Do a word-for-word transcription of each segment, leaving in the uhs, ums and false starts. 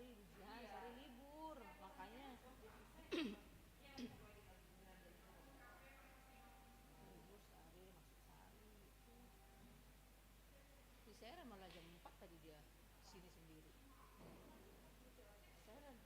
Ujian, sehari libur, makanya. Libur sehari, masuk sehari, gitu. Di Serang malah jam empat tadi dia sini sendiri. Serang.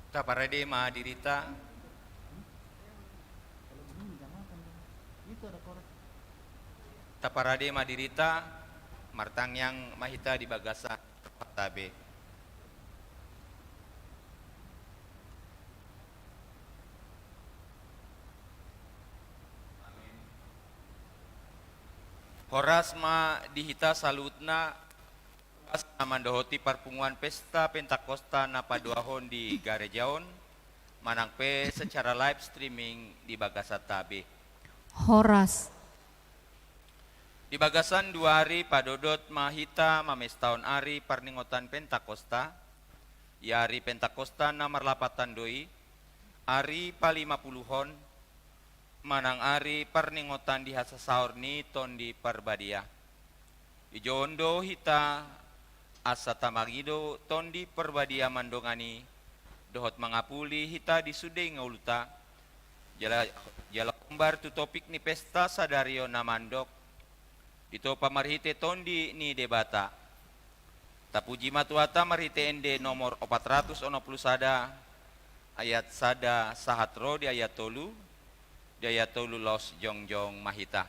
Taparade ma dirita. Taparade ma dirita, martangiang ma hita di bagasan rohanta be. Horas ma di hita saluhutna. Horas na mandohoti parpunguan pesta Pentakosta na paduahon di gareja on, manang pe secara live streaming di bagasanta be. Horas. Di bagasan dua ari padodot ma hita mamestahon ari parningotan Pentakosta. Ia ari Pentakosta na marlapatan do i, ari palimapuluhon, manang ari parningotan di hasasaor ni Tondi Parbadia. Dijou on do hita asa tamangido Tondi Parbadia mandongani, dohot mangapuli hita di sude ngolunta. Jala, jala hombar tu topik ni pesta sadari on na mandok, ditopa marhite Tondi ni Debata. Tapuji ma Tuhanta marhite ende nomor opat ratus onom pulu sada, ayat sada sahat ro di ayat tolu, di ayat tolu laos jongjong ma hita.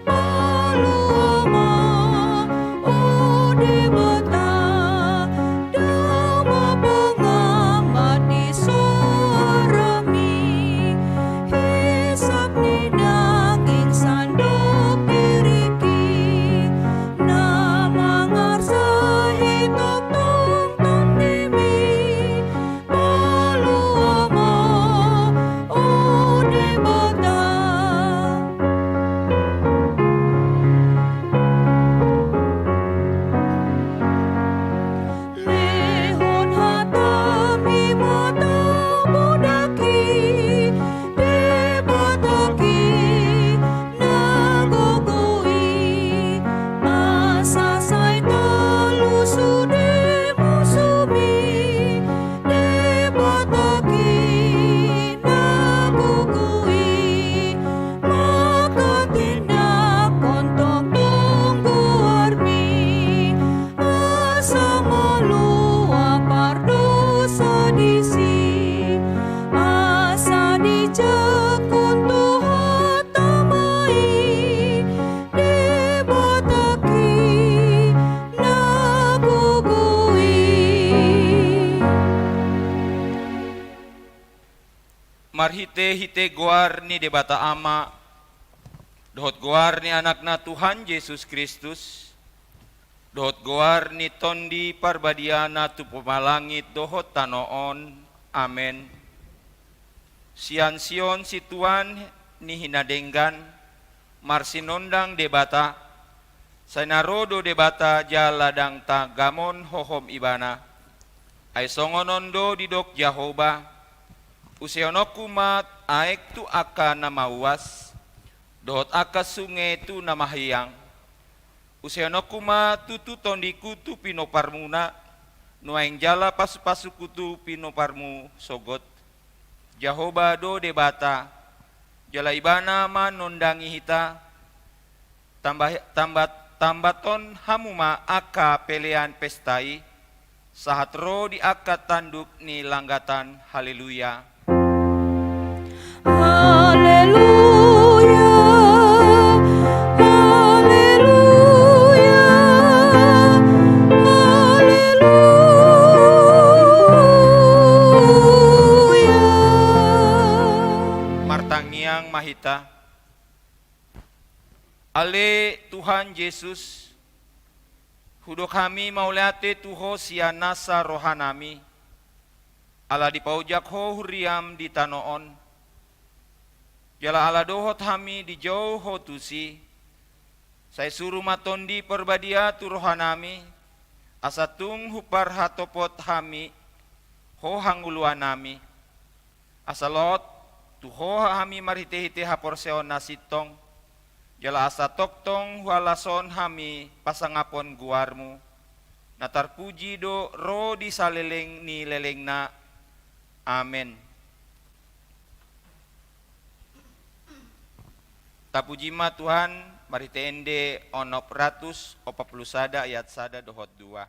Palua ma, o Debata, damang pangamat di soarami, hisap ni daging sandok diringki, na mangarsahi tongtong tondimi. Palua ma, o Debata. Lehon hatami ma tabodak i, Debatangki na gogo i, asa sai talu sude musumi, Debatangki na gogo i, manghatindanghon tongtong goarmi, asa malua pardosa disi, asa dijangkon Tuhanta ma i, Debatangki na gogo i. Marhitehite goar ni Debata Ama, dohot goar ni Anakna Tuhan Jesus Kristus, dohot goar ni Tondi Parbadiana tu pomparan langit dohot tano on. Amen. Sian Sion situan ni hinadenggan, marsinondang Debata, sai na ro do Debata jala ndang tagamon hohom Ibana. Ai songon on do didok Jahowa, usehononku ma aek tu angka na mauas, dohot angka sunge tu na mahiang. Usehononku ma tutu tondingku tu pinomparmuna, nuaeng jala pasupasuku tu pinomparmu sogot. Jahowa do Debata, jala Ibana ma nondangi hita, tamba, tamba, Tambathon hamu ma angka pelean pesta i, sahat ro di angka tanduk ni langgatan. Haleluya. Haleluya, haleluya, haleluya. Martangiang ma hita. Ale Tuhan Jesus, hudok hami mauliate tu Ho sian nasa rohanami, ala dipaojak Ho huriam di tano on, jala ala dohot hami dijou Ho tusi, sai suru ma Tondi Parbadia tu rohanami, asa tung huparhatopot hami Ho hangoluannami. Asa lot tu Ho hami marhitehite haporseaon na sintong, jala asa tongtong huhalashon hami pasangapon goarmu, na tarpuji do ro di saleleng ni lelengna. Amen. Tapuji ma Tuhan, marhite ende onom ratus opat pulu sada ayat sada dohot dua.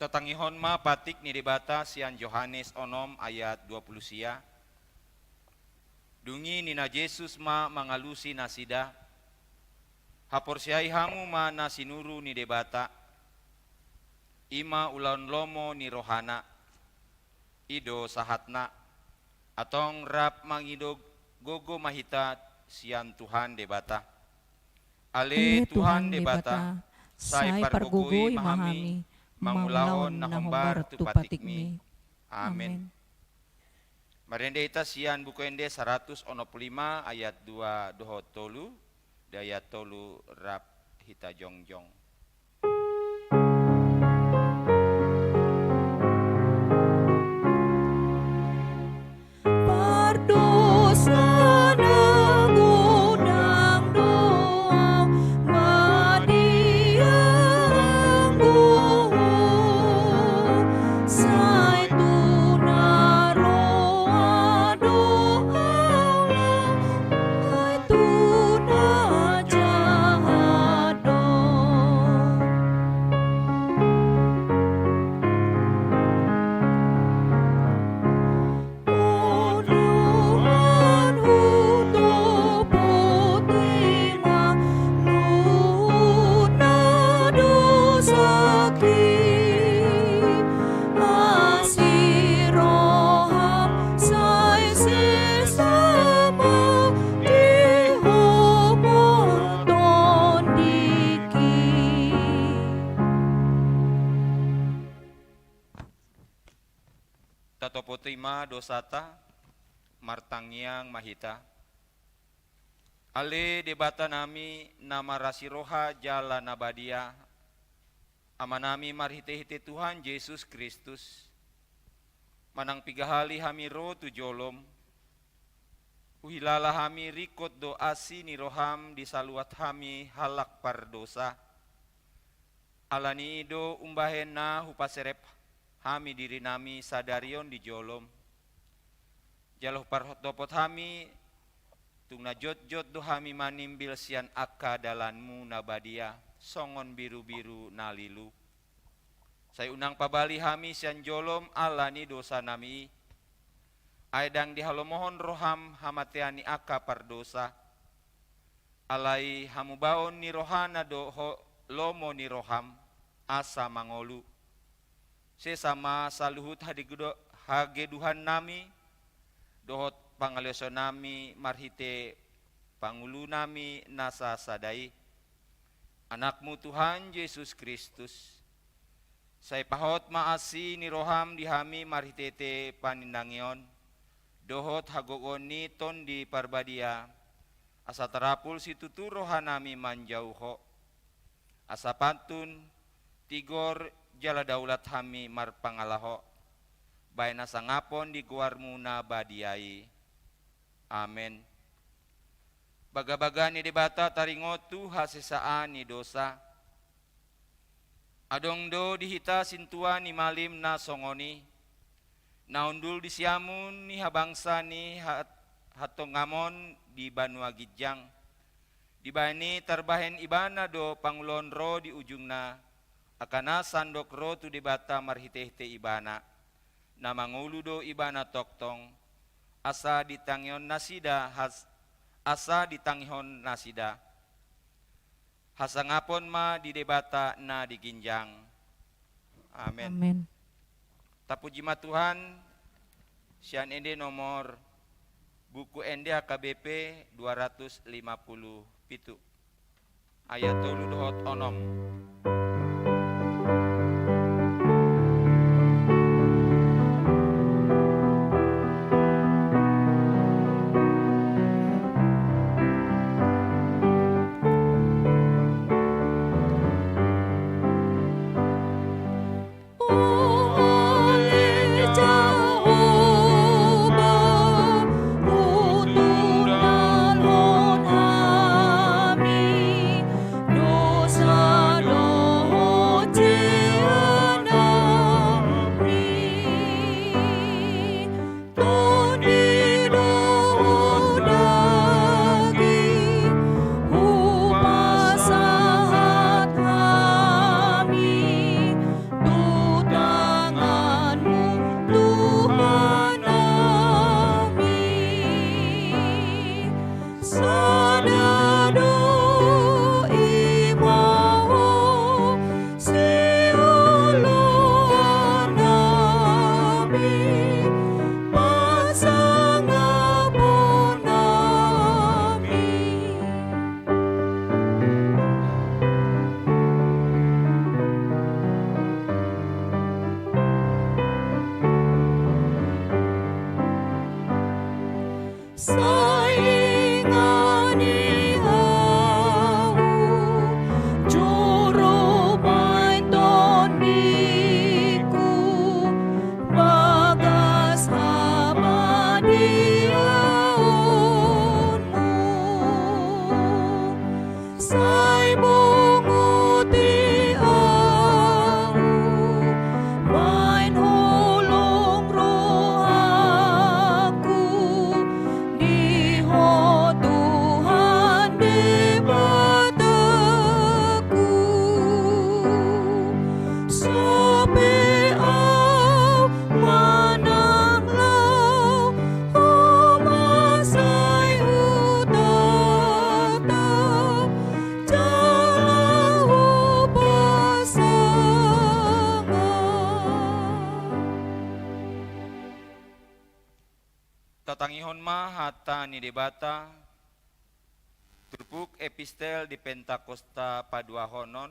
Tatangihon ma patik ni Debata sian Johannes onom ayat dua pulu sia. Dung i ninna Jesus ma mangalusi nasida: Haporseai hamu ma na sinuru ni Debata, i ma ulaon lomo ni rohana, i do sahatna. Antong rap mangido gogo ma hita sian Tuhan Debata. Ale Tuhan Debata, sai pargogoi ma hami mangulahon na hombar tu patikmi. Amen. Marende hita sian Buku Ende saratus onom pulu lima ayat dua dohot tolu, di ayat tolu rap hita jongjong. Tarima dosata, martangiang ma hita. Ale Debata nami na marasi roha jala na badia, Ama nami marhite-hite Tuhan Jesus Kristus, manang piga hali hami ro tu jolom, huhilala hami ringkot do asi ni roham di saluat hami halak pardosa. Ala ni i do umbahen na hupaserep hami diri nami sadari on di jolom. Jala huparhotopot hami, tung na jotjot do hami manimbil sian angka dalanmu na badia, songon birubiru na lilu. Sai unang pabali hami sian jolom ala ni dosa nami i. Ai ndang dihalomohon roham hamatean ni angka pardosa. Alai hamubaon ni rohana do ho-, lomo ni roham, asa mangolu. Sesa ma saluhut hadegedo-, hageduhan nami, dohot pangaleosion nami marhite pangulu nami na sasada i. Anakmu Tuhan Jesus Kristus. Sai pahot ma asi ni roham di hami marhitehite panindangion, dohot hagogoon ni Tondi Parbadia, asa tarapul situtu roha nami manjou ho. Asa pantun, tigor, jala daulat hami marpangalaho, baen hasangapon di goarmu na badia i. Amen. Bagabaga ni Debata taringot tu hasesaan ni dosa. Adong do di hita sintua ni malim na songon i, na hundul di siamun ni habangsa ni ha-, hatongamon di banua ginjang. Dibaen i tarbahen ibana do panguloon ro di ujungna, angka na sandok ro tu Debata marhitehite ibana. Na mangolu do ibana tongtong, asa ditangihon nasida has-, asa ditangihon nasida. Hasangapon ma di Debata na di ginjang. Amen. Amen. Tapuji ma Tuhan, sian ende nomor buku ende H K B P dua ratus lima puluh pitu. Ayat tolu dohot onom. Tondi dohot daging hupasahat hami tu tanganmu, Tuhan nami. Sada do i ma ho sioloan nami, pasangapon nami. Sai ingot i ahu, joro baen tondingku, bagas hamadiaonmu. Sai bongot i ahu, baen holong rohangku, di Ho Tuhan Debatangku. Sai pe ahu manang laho, Ho ma sai hutatap jala hupasangap. Tatangihon ma hata ni Debata, turpuk epistel di Pentakosta paduahonon,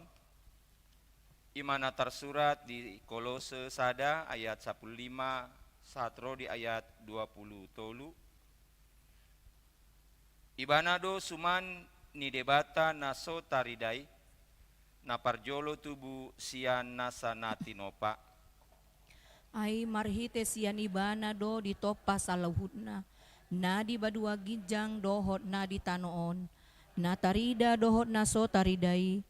i ma na tarsurat di Kolose sada ayat sampulu lima Sahat ro di ayat dua pulu tolu. Ibana do suman ni Debata na so tarida i, na parjolo tubu sian nasa na tinompa. Ai marhite sian Ibana do ditompa saluhutna, na di banua ginjang dohot na di tano on, na tarida dohot na so tarida i,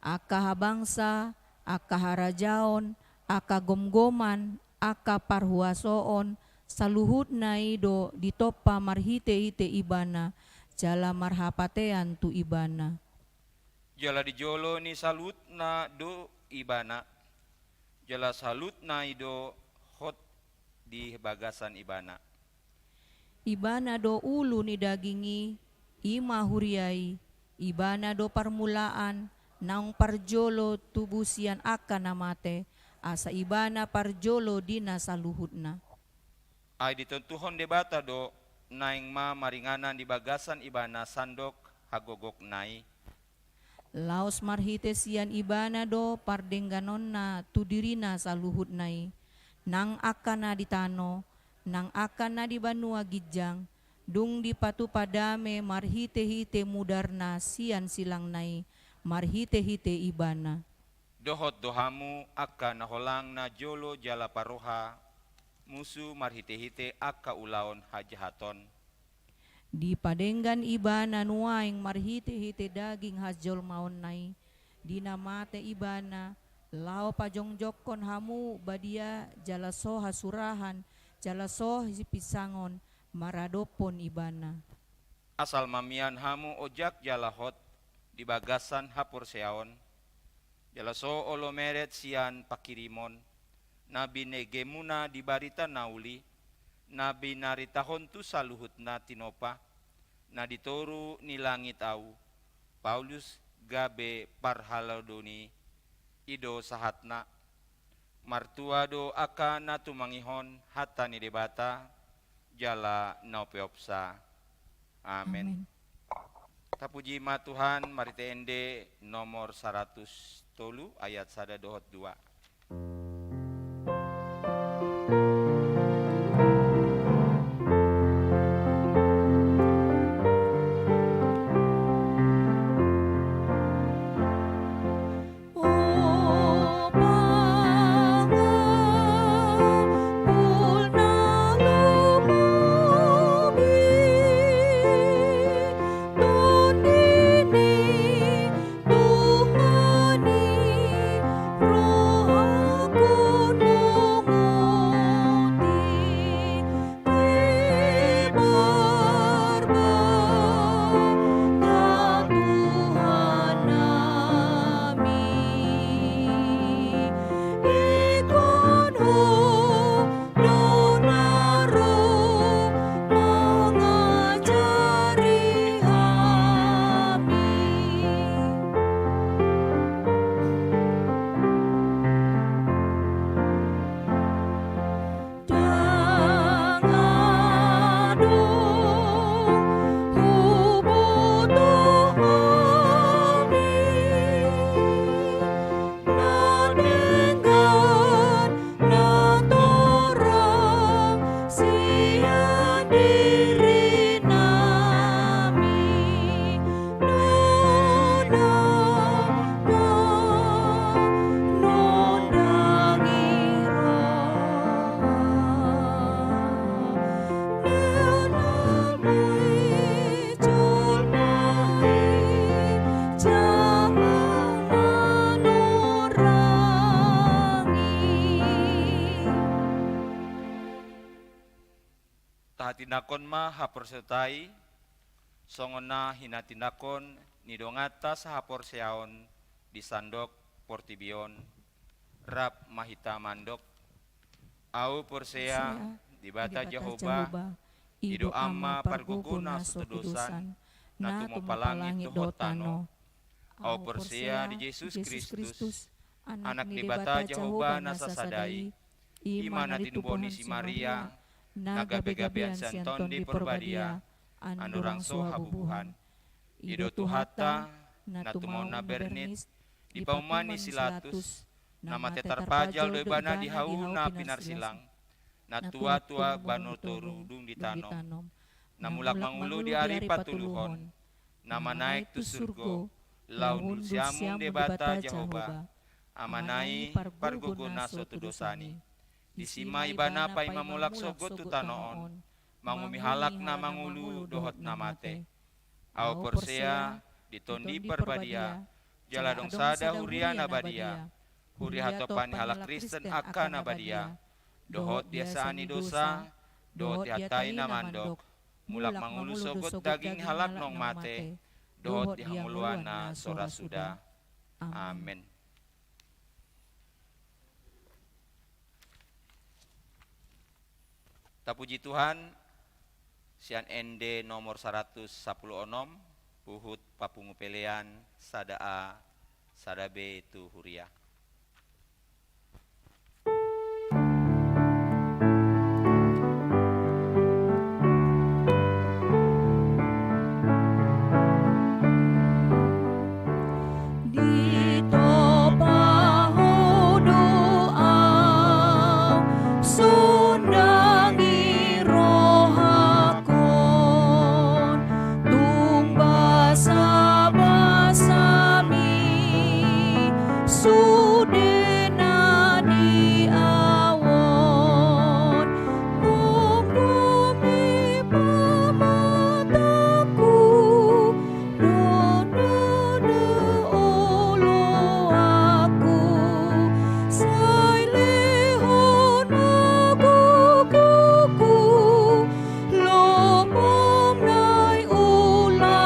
angka habangsa, angka harajaon, angka gomgoman, angka parhuasoon, saluhutna i do ditompa marhite-hite Ibana, jala marhapatean tu Ibana. Jala di jolo ni saluhutna do Ibana, jala saluhutna i do hot di bagasan Ibana. Ibana do ulu ni daging i, i ma huria i. Ibana do parmulaan, naung parjolo tubu sian angka na mate, asa Ibana parjolo di na saluhutna. Ai ditontuhon Debata do, naeng ma maringanan di bagasan Ibana sandok hagogokna i. Laos marhite sian Ibana do pardengganonna tu dirina saluhutna i, nang angka na di tano, nang angka na di banua ginjang, dung dipatupa dame marhite-hite mudarna sian silangna i, marhite-hite Ibana. Dohot do hamu angka na holang na jolo jala parroha, musu marhite-hite angka ulaon hajahaton. Dipadenggan Ibana nuaeng marhite-hite daging hajolmaonna i, di na mate Ibana, laho pajongjongkon hamu badia jala so hasurahan, jala so sipinsangon, maradophon Ibana. Asal ma mian hamu ojak jala hot di bagasan haporseaon, jala so olo meret sian pangkirimon, na binegemuna di barita na uli, na binaritahon tu saluhut na tinompa, na di toru ni langit ahu, Paulus gabe parhalado ni, i do sahatna. Martua do angka na tumangihon hata ni Debata, jala na umpeopsa. Amen. Amen. Tapuji ma Tuhan, marhite ende nomor saratus tolu ayat sada dohot dua. Tahatindangkon ma haporseaonta i, songon na hinatindangkon ni donganta sahaporseaon di sandok portibi on. Rap ma hita mandok. Ahu porsea, Debata Jahowa, i do Ama pargogona sotodosan, na tumompa langit dohot tano. Ahu porsea di Jesus Kristus, Anak ni Debata Jahowa na sasada i, i ma na tinubuhon ni si Maria, na gabegabean sian Tondi Porbadia, andorang so habubuhan. I do Tuhanta, na tumaon na bernit, di pauma ni si Latus, na mate tarpajal do Ibana di hau na pinarsilang, Na tuatua bahen toru dung ditanom, na mulak mangolu di ari patoluhon, na manaek tu surgo, laho hundusi hamu Debata Jahowa, Amana i, pargogo na so tu dosani. Disi ma Ibana paima mulak sogot tu tano on, manguhumi halak na mangolu dohot na mate. Ahu porsea di Tondi Parbadia, jala adong sada huria na badia, huria hatopan ni halak Kristen angka na badia, dohot di hasesaan ni dosa, dohot di hata i na mandok, mulak mangolu sogot daging ni halak naung mate, dohot di hangoluan na so ra suda. Amen. Tapuji Tuhan, sian ende nomor saratus sapulu onom, huhut papungu pelean sada A, sada B tu huria. Ditopa Ho do ahu, sondangi rohangkon, tung basabasami sude na di ahu on. Gomgomi pamatangku, dondon do oloanku, sai lehon ma gogoku, lomo nai ulaonku.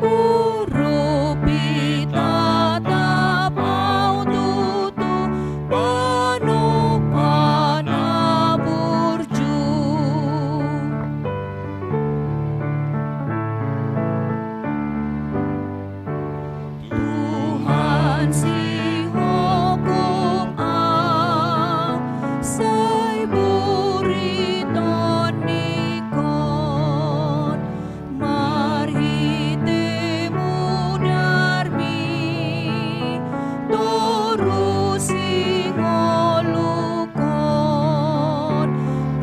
Urupi tatap ahu tutu, panompa na burju. Tuhan, sihophop ahu, sai buri tondingkon, marhite mudarmi torusi ngolukon.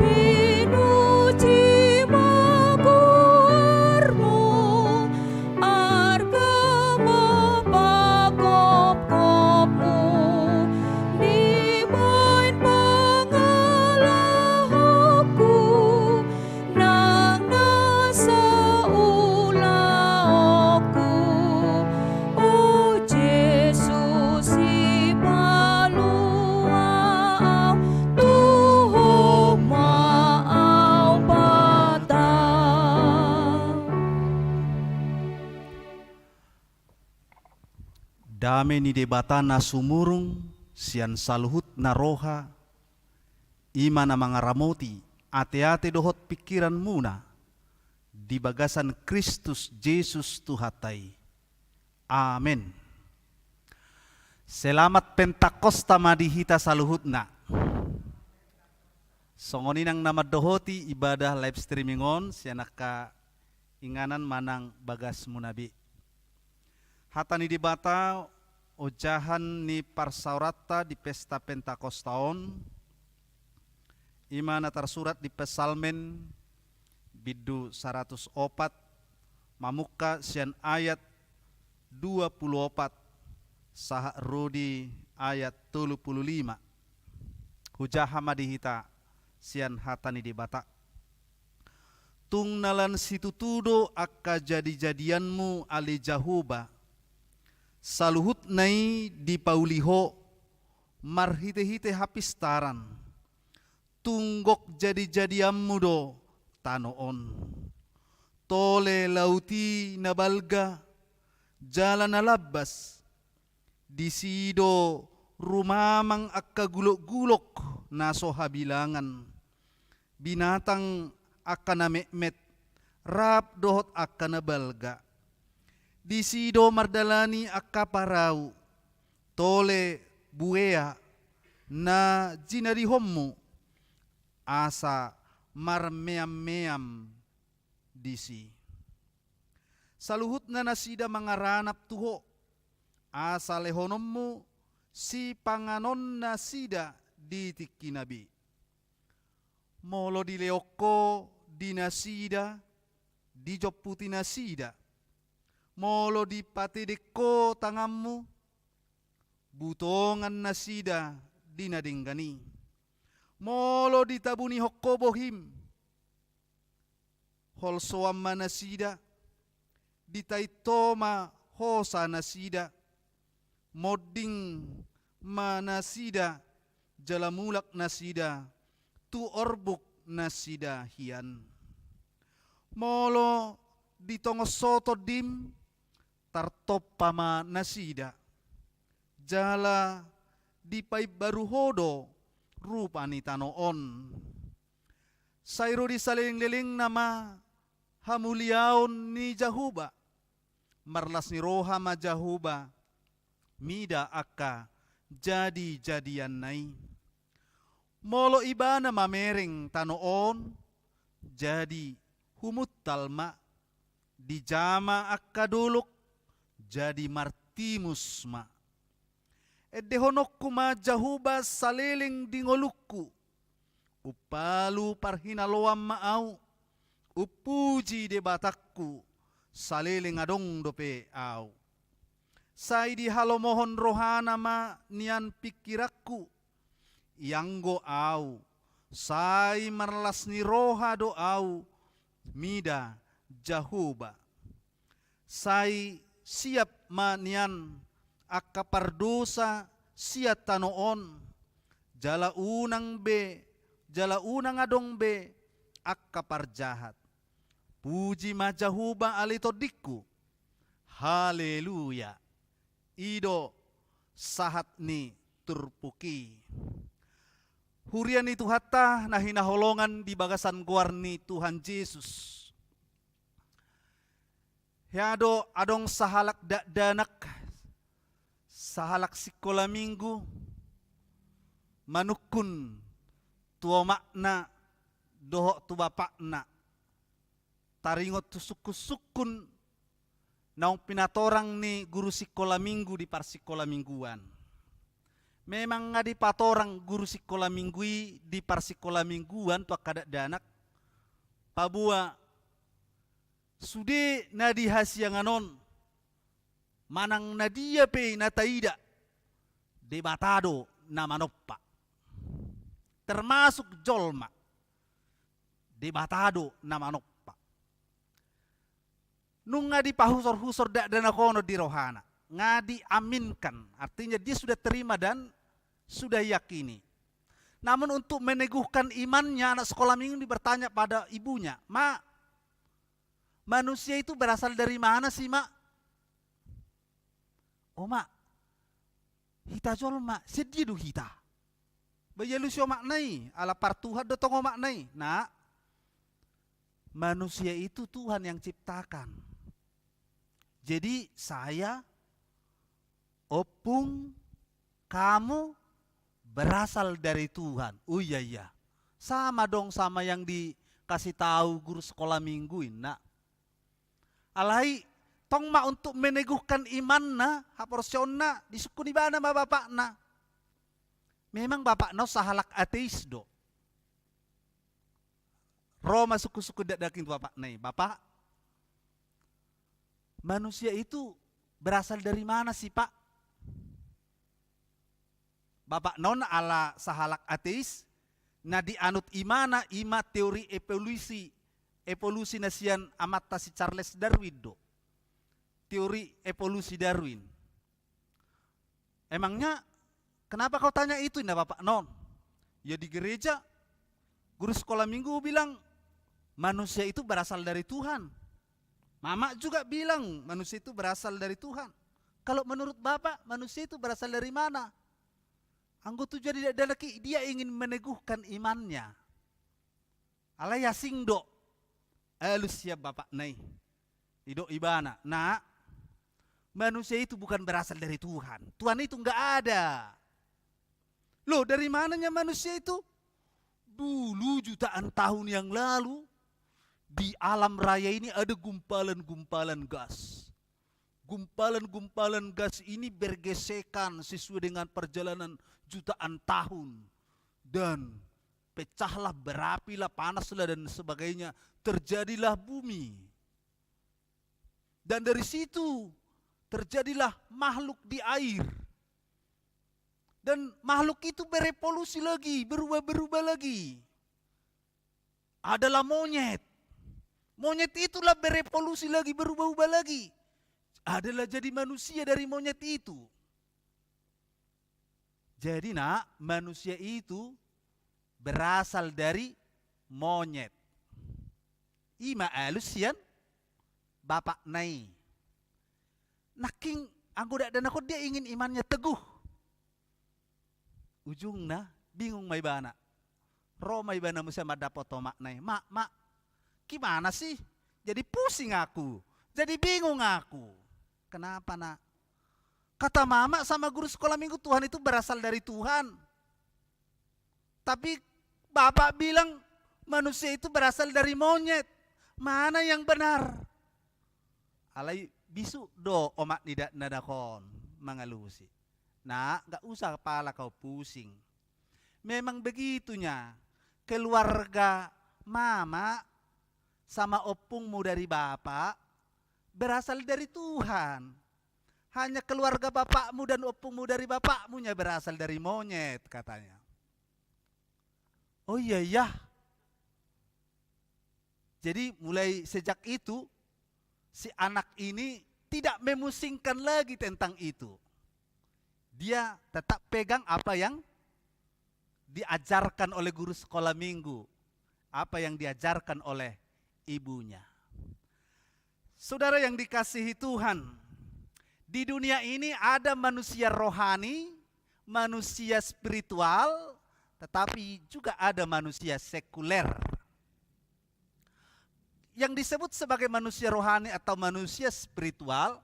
Pinuji ma goarmu, arga ma panghophopmu, dibahen pangalahoku, nang na saulaonku. O Jesus, sipalua ahu, tu Ho ma ahu patang. Dame ni Debata na sumurung sian saluhut na roha, i ma na mangaramoti ateate dohot pingkiranmuna di bagasan Kristus Jesus Tuhanta i. Amen. Selamat Pentakosta ma di hita saluhutna. Songon i nang na mandohoti ibadah live streaming on sian angka inganan manang bagasmuna be. Hata ni Debata ojahan ni parsaoranta di pesta Pentakosta on, i ma na tarsurat di Psalmen bindu saratus opat, mamungka sian ayat dua pulu opat sahat ro di ayat tolu pulu lima. Hujaha ma di hita sian hata ni Debata. Tung na lan situtu do angka jadijadianmu ale Jahowa, saluhutna i dipauli Ho marhitehite hapistaran. Tung gok jadijadianmu do tano on. Tole laut i na balga, jala na lambas, disi do rumamang angka gulokgulok na so habilangan, binatang angka na metmet, rap dohot angka na balga. Disi do mardalani angka parau, tole buea na jinadihonmu, asa marmeammeam disi. Saluhutna nasida mangaranap tu Ho, asa lehononmu sipanganonnasida di tingkina be. Molo dilehon ho di nasida, dijomputi nasida. Molo dipatedek ho tanganmu, butongan nasida di na denggan i. Molo ditabunihon ho bohim, holsoan ma nasida, ditait ho ma hosa nasida, monding ma nasida, jala mulak nasida tu orbuk nasida hian. Molo ditongos ho tondim, tartompa ma nasida, jala dipaimbaru ho do rupa ni tano on. Sai ro di salelenglelengna ma hamuliaon ni Jahowa. Marlas ni roha ma Jahowa mida angka jadijadianna i. Molo Ibana mamereng tano on, jadi humuntal ma, dijama angka dolok, jadi martimus ma. Endehononku ma Jahowa saleleng di ngolungku. Umpalu parhinaloan ma ahu, umpuji Debatangku, saleleng adong dope ahu. Sai dihalomohon rohana ma nian pingkiranku, ianggo ahu, sai marlas ni roha do ahu mida Jahowa. Sai siap ma nian angka pardosa sian tano on, jala unang be, jala unang adong be angka parjahat. Puji ma Jahowa ale tondingku. Haleluya. I do sahat ni turpuk i. Huria ni Tuhanta na hinaholongan di bagasan goar ni Tuhan Jesus. Hea do adong sahalak dakdanak, sahalak sikola minggu, manungkun tu omakna dohot tu bapakna. Taringot tu sungkun-sungkun naung pinatorang ni guru sikola minggu di parsikola mingguan. Memang nga dipatorang guru sikola minggu i di parsikola mingguan tu angka dakdanak, paboa sude na di hasiangan on, manang na dia pe na taida, Debata do na manompa. Termasuk jolma, Debata do na manompa. Nunga dipahusor-husor dakdanak on di rohana, nga diaminkan, artinya dia sudah terima dan sudah yakini. Namun untuk meneguhkan imannya, anak sekolah minggu ini bertanya pada ibunya, "Ma, manusia itu berasal dari mana sih, Ma?" "Oma, hita jolma, sian dia do hita?" Ba dialusi omakna i, ala partuhan do tong omakna i. "Nak, manusia itu Tuhan yang ciptakan. Jadi saya, ompung, kamu berasal dari Tuhan." "Oh iya, iya. Sama dong sama yang dikasih tahu guru sekolah minggu," ninna. Alai tong ma untuk meneguhkan imanna, haporseaonna, disungkun ibana ma bapakna. Memang bapakna on sahalak ateis do. Ro ma sungkun-sungkun dakdanak i tu bapakna i, "Bapak, manusia itu berasal dari mana sih, Pak?" Bapakna on ala sahalak ateis, na dianut imana ima teori evolusi, evolusi na sian amanta si Charles Darwin do. Teori evolusi Darwin. "Emangnya kenapa kau tanya itu?" ninna bapakna on. "Ya di gereja, guru sekolah minggu bilang manusia itu berasal dari Tuhan. Mama juga bilang manusia itu berasal dari Tuhan. Kalau menurut Bapak, manusia itu berasal dari mana?" Anggo tujuan ni dakdanak i, dia ingin meneguhkan imannya. Alai asing do alus sian bapakna i. Didok ibana, "Nak, manusia itu bukan berasal dari Tuhan. Tuhan itu nggak ada." "Loh, dari mananya manusia itu?" "Dulu, jutaan tahun yang lalu, di alam raya ini ada gumpalan-gumpalan gas. Gumpalan-gumpalan gas ini bergesekan sesuai dengan perjalanan jutaan tahun. Dan pecahlah, berapilah, panaslah, dan sebagainya. Terjadilah bumi. Dan dari situ terjadilah makhluk di air. Dan makhluk itu berevolusi lagi, berubah-berubah lagi. Adalah monyet. Monyet itulah berevolusi lagi, berubah-ubah lagi. Adalah jadi manusia dari monyet itu. Jadi, nak, manusia itu berasal dari monyet. I ma alus sian bapakna i. Nangkin anggo dakdanak on dia ingin imannya teguh. Ujungna bingung ma ibana. Ro ma ibana muse mandapot omakna i, "Mak, mak, gimana sih? Jadi pusing aku, jadi bingung aku." "Kenapa, nak?" "Kata mama sama guru sekolah minggu, Tuhan itu berasal dari Tuhan. Tapi bapak bilang manusia itu berasal dari monyet. Mana yang benar?" Alai bisuk do omak ni dakdanak on mangalusi. "Nak, nggak usah pala kau pusing. Memang begitunya, keluarga mama sama ompungmu dari bapak berasal dari Tuhan. Hanya keluarga bapakmu dan ompungmu dari bapakmu yang berasal dari monyet," katanya. "Oh iya, iya." Jadi mulai sejak itu, si anak ini tidak memusingkan lagi tentang itu. Dia tetap pegang apa yang diajarkan oleh guru sekolah minggu, apa yang diajarkan oleh ibunya. Saudara yang dikasihi Tuhan, di dunia ini ada manusia rohani, manusia spiritual, tetapi juga ada manusia sekuler. Yang disebut sebagai manusia rohani atau manusia spiritual,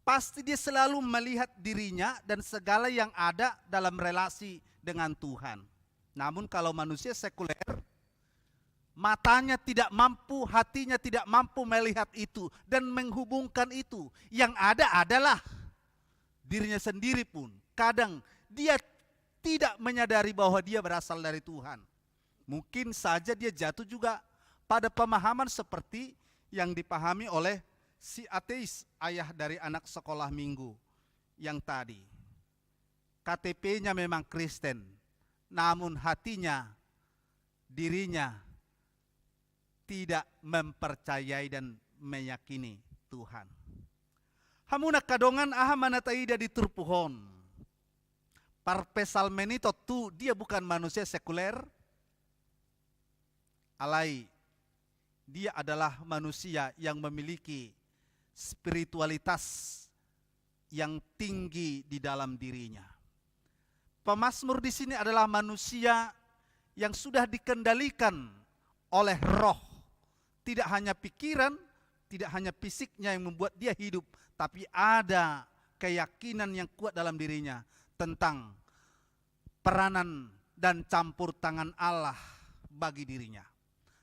pasti dia selalu melihat dirinya dan segala yang ada dalam relasi dengan Tuhan. Namun kalau manusia sekuler, matanya tidak mampu, hatinya tidak mampu melihat itu dan menghubungkan itu. Yang ada adalah dirinya sendiri pun. Kadang dia tidak menyadari bahwa dia berasal dari Tuhan. Mungkin saja dia jatuh juga pada pemahaman seperti yang dipahami oleh si ateis, ayah dari anak sekolah minggu yang tadi. K T P-nya memang Kristen, namun hatinya, dirinya tidak mempercayai dan meyakini Tuhan. Hamu angka dongan, aha ma na taida di turpuk on? Parpsalmen i tontu dia bukan manusia sekuler, alai dia adalah manusia yang memiliki spiritualitas yang tinggi di dalam dirinya. Pemazmur di sini adalah manusia yang sudah dikendalikan oleh roh. Tidak hanya pikiran, tidak hanya fisiknya yang membuat dia hidup, tapi ada keyakinan yang kuat dalam dirinya tentang peranan dan campur tangan Allah bagi dirinya.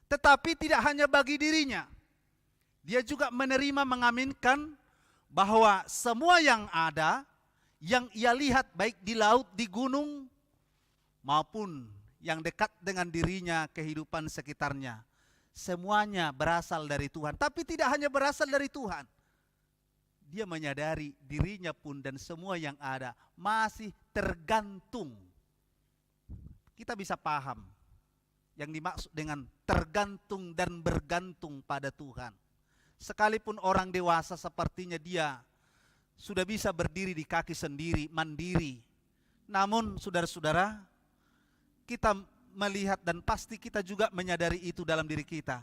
Tetapi tidak hanya bagi dirinya. Dia juga menerima, mengaminkan bahwa semua yang ada, yang ia lihat baik di laut, di gunung, maupun yang dekat dengan dirinya, kehidupan sekitarnya, semuanya berasal dari Tuhan. Tapi tidak hanya berasal dari Tuhan. Dia menyadari dirinya pun dan semua yang ada masih tergantung. Kita bisa paham yang dimaksud dengan tergantung dan bergantung pada Tuhan. Sekalipun orang dewasa sepertinya dia sudah bisa berdiri di kaki sendiri, mandiri. Namun, saudara-saudara, kita melihat dan pasti kita juga menyadari itu dalam diri kita.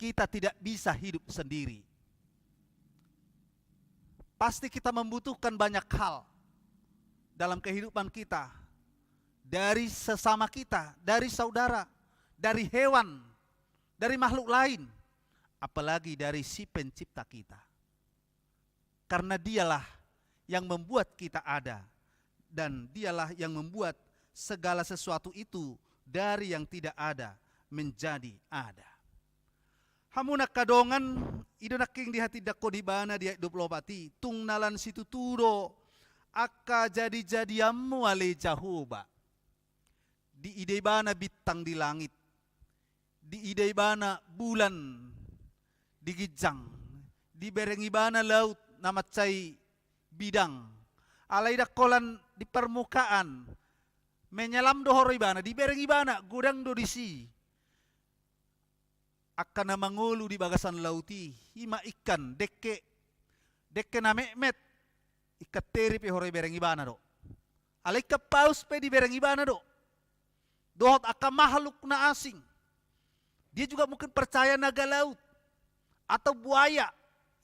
Kita tidak bisa hidup sendiri. Pasti kita membutuhkan banyak hal dalam kehidupan kita. Dari sesama kita, dari saudara, dari hewan, dari makhluk lain, apalagi dari si pencipta kita. Karena dialah yang membuat kita ada, dan dialah yang membuat segala sesuatu itu dari yang tidak ada menjadi ada. Hamu angka dongan, i do nangkin dihatindangkon ibana di ayat dua puluh opat i, tung na lan situtu do angka jadijadianmu ale Jahowa. Diida ibana bintang di langit, diida ibana bulan di ginjang, dibereng ibana laut na mansai bidang. Alai ndang holan di permukaan, menyelam do horong ibana, dibereng ibana, godang do disi angka na mangolu di bagasan laut i, i ma ikan, dengke, dengke na metmet, ikan teri pe horong ibereng ibana do. Alai ikan paus pe dibereng ibana do. Dohot angka makhluk na asing. Dia juga mungkin percaya naga laut atau buaya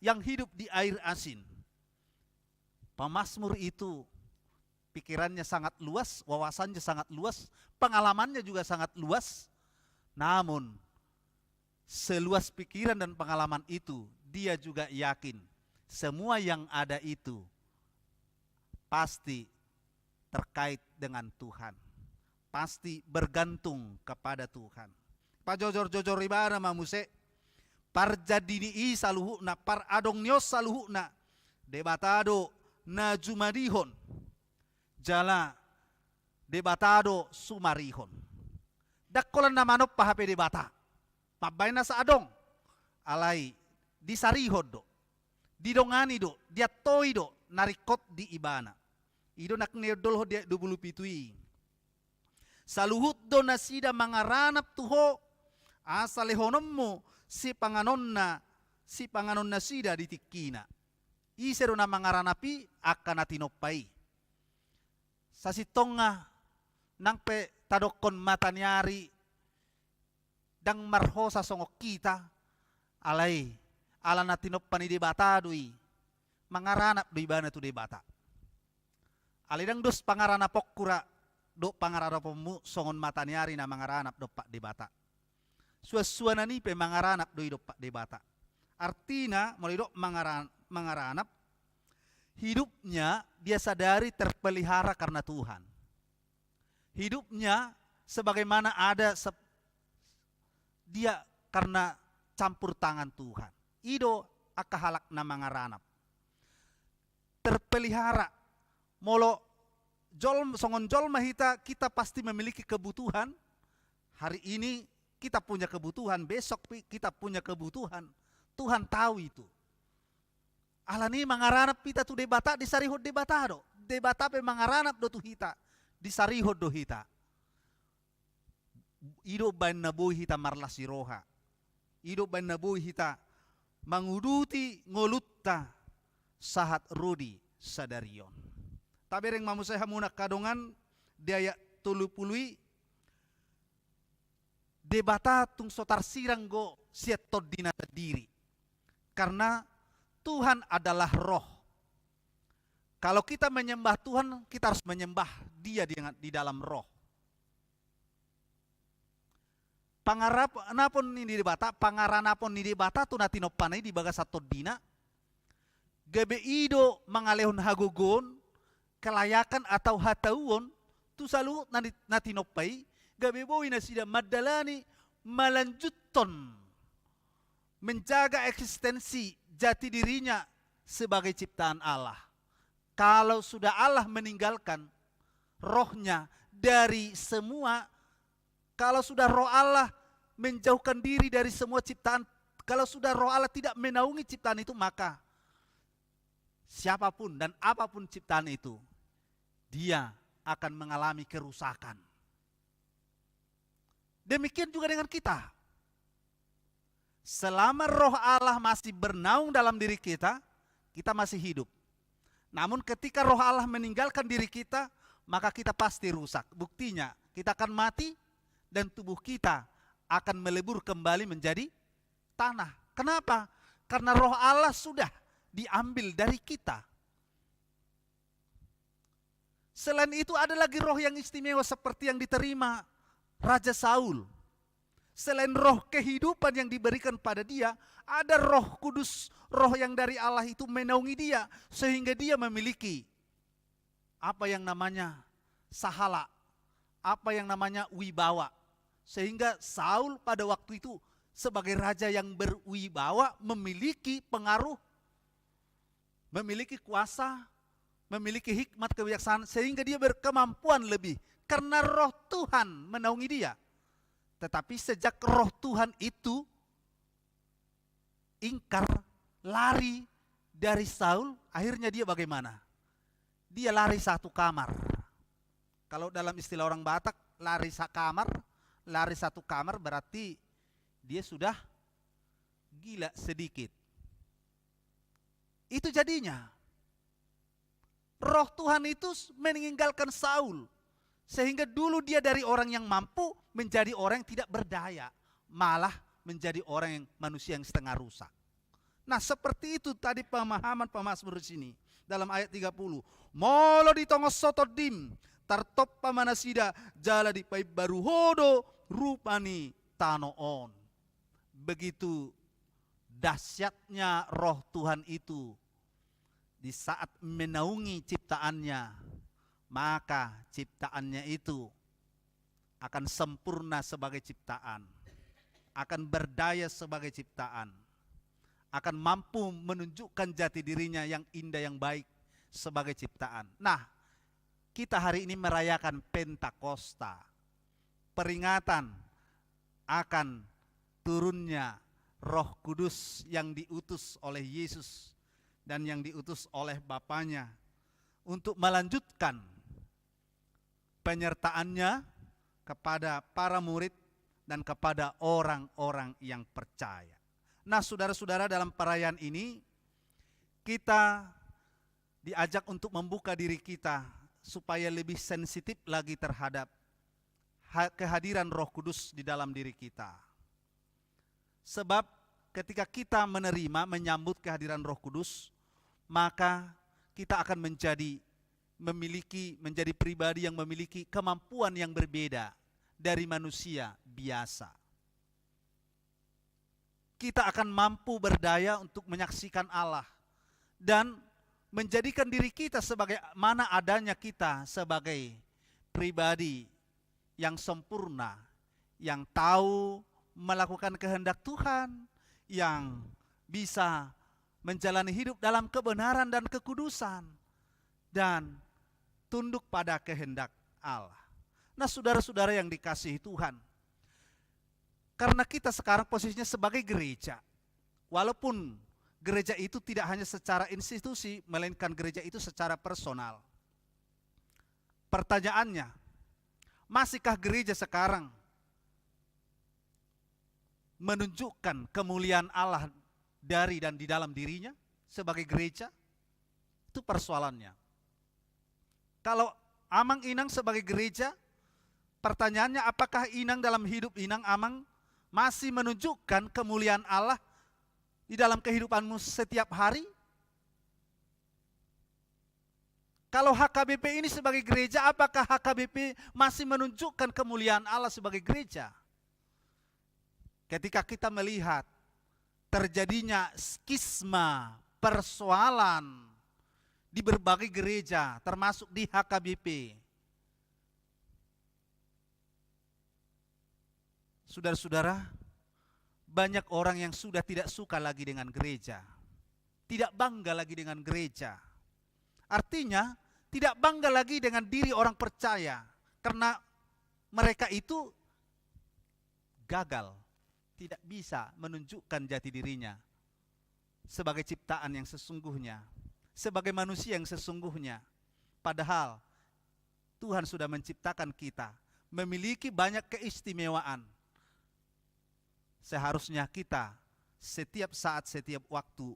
yang hidup di air asin. Pemazmur itu pikirannya sangat luas, wawasannya sangat luas, pengalamannya juga sangat luas. Namun, seluas pikiran dan pengalaman itu, dia juga yakin semua yang ada itu pasti terkait dengan Tuhan, pasti bergantung kepada Tuhan. Pajojor-jojor ibana ma muse, parjadi ni i saluhutna, paradong ni on saluhutna, Debata do na jumadihon, jala Debata do sumarihon. Ndang holan na manompa hape Debata. Mambaen asa adong. Alai disarihon do, didongani do, diantoi do na ringkot di ibana. I do nang na niondolhon di ayat dua pulu pitu i. Saluhut do nasida mangaranap tu ho, asa lehononmu sipanganonna, sipanganon nasida di tingkina. Ise do na mangaranap i? Angka na tinompa i. Sasintongna nang pe tadokkon mata ni ari ndang marhosa songon hita, alai ala na tinompa ni Debata do i, mangaranap do ibana tu Debata. Alai ndang dos pangaranaponku ra dohot pangaranaponmu songon mata ni ari na mangaranap dompak Debata. Suansuanan i pe mangaranap do i dompak Debata. Artina, molo didok mangara-, mangaranap, hidupnya dia sadari terpelihara karena Tuhan. Hidupnya sebagaimana ada se-, dia karena campur tangan Tuhan. I do angka halak na mangaranap. Terpelihara. Molo jol-, songon jolma hita, kita pasti memiliki kebutuhan. Hari ini kita punya kebutuhan, besok pi-, kita punya kebutuhan. Tuhan tahu itu. Alani mangaranap hita tu Debata, disarihon Debata do. Debata pe mangaranap do tu hita, disarihon do hita. I do umbaen na boi hita marlas ni roha. I do umbaen na boi hita manguduti ngolunta sahat ro di sadari on. Tabereng ma muse hamu angka dongan di ayat tolu pulu i, Debata tung so tarsirang do sian tondina sandiri. Karena Tuhan adalah roh. Kalau kita menyembah Tuhan, kita harus menyembah Dia di, di dalam roh. Pangaranapon ni Debata, pangaranapon ni Debata tu na tinompana i di bagasan tondina, gabe i do mangalehon hagogoon, kelayakan atau hatahuon tu saluhut na ni-, na tinompa i, gabe boi nasida mandalani, malanjuthon, menjaga eksistensi jati dirinya sebagai ciptaan Allah. Kalau sudah Allah meninggalkan rohnya dari semua, kalau sudah roh Allah menjauhkan diri dari semua ciptaan, kalau sudah roh Allah tidak menaungi ciptaan itu, maka siapapun dan apapun ciptaan itu, dia akan mengalami kerusakan. Demikian juga dengan kita. Selama roh Allah masih bernaung dalam diri kita, kita masih hidup. Namun ketika roh Allah meninggalkan diri kita, maka kita pasti rusak. Buktinya, kita akan mati dan tubuh kita akan melebur kembali menjadi tanah. Kenapa? Karena roh Allah sudah diambil dari kita. Selain itu, ada lagi roh yang istimewa seperti yang diterima Raja Saul. Selain roh kehidupan yang diberikan pada dia, ada Roh Kudus, roh yang dari Allah itu menaungi dia, sehingga dia memiliki apa yang namanya sahala, apa yang namanya wibawa. Sehingga Saul pada waktu itu sebagai raja yang berwibawa, memiliki pengaruh, memiliki kuasa, memiliki hikmat kebijaksanaan, sehingga dia berkemampuan lebih karena Roh Tuhan menaungi dia. Tetapi sejak Roh Tuhan itu ingkar, lari dari Saul, akhirnya dia bagaimana? Dia lari satu kamar. Kalau dalam istilah orang Batak, lari sakamar, lari satu kamar berarti dia sudah gila sedikit. Itu jadinya. Roh Tuhan itu s-, meninggalkan Saul. Sehingga dulu dia dari orang yang mampu menjadi orang yang tidak berdaya. Malah menjadi orang yang, manusia yang setengah rusak. Nah, seperti itu tadi pemahaman pemazmur di sini. Dalam ayat tiga puluh. Molo di tongatonga tondim, tartompa ma nasida, jala dipaimbaru Ho do rupa ni tano on. Begitu dahsyatnya Roh Tuhan itu di saat menaungi ciptaannya, maka ciptaannya itu akan sempurna sebagai ciptaan, akan berdaya sebagai ciptaan, akan mampu menunjukkan jati dirinya yang indah, yang baik sebagai ciptaan. Nah, kita hari ini merayakan Pentakosta, peringatan akan turunnya Roh Kudus yang diutus oleh Yesus dan yang diutus oleh Bapanya untuk melanjutkan penyertaannya kepada para murid dan kepada orang-orang yang percaya. Nah, saudara-saudara, dalam perayaan ini kita diajak untuk membuka diri kita supaya lebih sensitif lagi terhadap ha-, kehadiran Roh Kudus di dalam diri kita. Sebab ketika kita menerima, menyambut kehadiran Roh Kudus, maka kita akan menjadi, memiliki, menjadi pribadi yang memiliki kemampuan yang berbeda dari manusia biasa. Kita akan mampu berdaya untuk menyaksikan Allah dan menjadikan diri kita sebagaimana adanya kita sebagai pribadi yang sempurna, yang tahu melakukan kehendak Tuhan, yang bisa menjalani hidup dalam kebenaran dan kekudusan, dan tunduk pada kehendak Allah. Nah, saudara-saudara yang dikasihi Tuhan, karena kita sekarang posisinya sebagai gereja, walaupun gereja itu tidak hanya secara institusi, melainkan gereja itu secara personal. Pertanyaannya, masihkah gereja sekarang menunjukkan kemuliaan Allah dari dan di dalam dirinya sebagai gereja? Itu persoalannya. Kalau amang inang sebagai gereja, pertanyaannya, apakah inang dalam hidup inang, amang, masih menunjukkan kemuliaan Allah di dalam kehidupanmu setiap hari? Kalau H K B P ini sebagai gereja, apakah H K B P masih menunjukkan kemuliaan Allah sebagai gereja? Ketika kita melihat terjadinya skisma, persoalan di berbagai gereja, termasuk di H K B P, saudara-saudara, banyak orang yang sudah tidak suka lagi dengan gereja, tidak bangga lagi dengan gereja. Artinya, tidak bangga lagi dengan diri orang percaya, karena mereka itu gagal, tidak bisa menunjukkan jati dirinya sebagai ciptaan yang sesungguhnya, sebagai manusia yang sesungguhnya. Padahal Tuhan sudah menciptakan kita, memiliki banyak keistimewaan. Seharusnya kita setiap saat, setiap waktu